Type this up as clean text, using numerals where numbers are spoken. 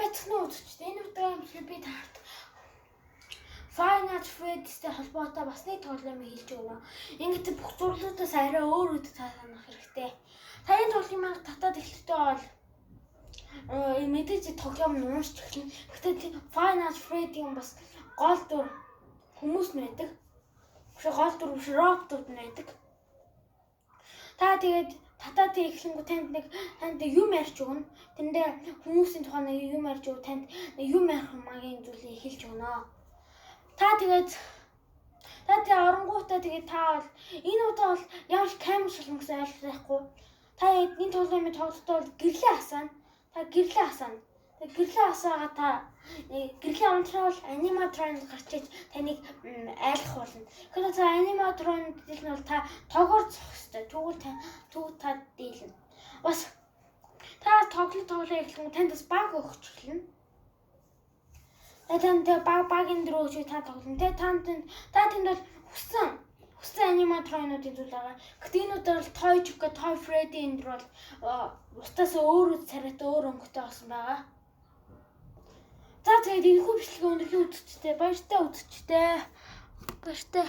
Сайн байцгаана уу, үзэгчдээ. Энэ удаагийн бичлэг би таарт Five Nights Freddy's-тэй холбоотой бас нэг тоглоомыг хэлж өгнө. Ингээд бүх зурлуудаас арай өөр үд та санах хэрэгтэй. Та энэ тоглоомыг татаад эхлэхдээ бол мэдээж тоглоом нь уншиж эхэлнэ. Гэхдээ Five Nights Freddy-ийн бас гол дүр хүмүүс нь байдаг. Биш, гол дүр биш, роботууд нь байдаг. Та тэгээд татаад эхлэнгүү танд юм ярьж өгнө. Тэндээ хүмүүсийн тухай нэг юм ярьж өг, танд нэг юм ярих магийн зүйлийг хэлж өгнө. Та тэгээд оронгуудаа тэгээд та бол энэ удаа бол ямар ч камер шалгана гэсэн ойлголт байхгүй. Та энэ тоглоомын тоглолтоо бол гэрлээ асаана. Та гэрлээ асаана. Тэгээд гэрлээ асаагаа та гэрлийн унтраа бол animatronic гарч иж таныг айлгах болно. Тэгэхээр та animatronic дийлэн бол та тогоор зогсох ёстой. Тэгвэл та тэгвэл та дийлнэ. Бас та тоглолт тоглоо эхлэн танд бас баг өгч эхэлнэ. Тэгээ танд багийн дөрөв өгч та тоглоно. Тэгээ та тэнд бол хүссэн animatronic-уудын зүйл байгаа. Гэтэ энэ удаа бол Toy Chica, Toy Freddy энэ дэр бол бусдаас өөр царайтай, өөр өнгөтэй болсон байгаа. За, тэгээд энэхүү бичлэгээ өндөрлөн үзэгчтэй, баяртай үзэгчтэй. Баяртай.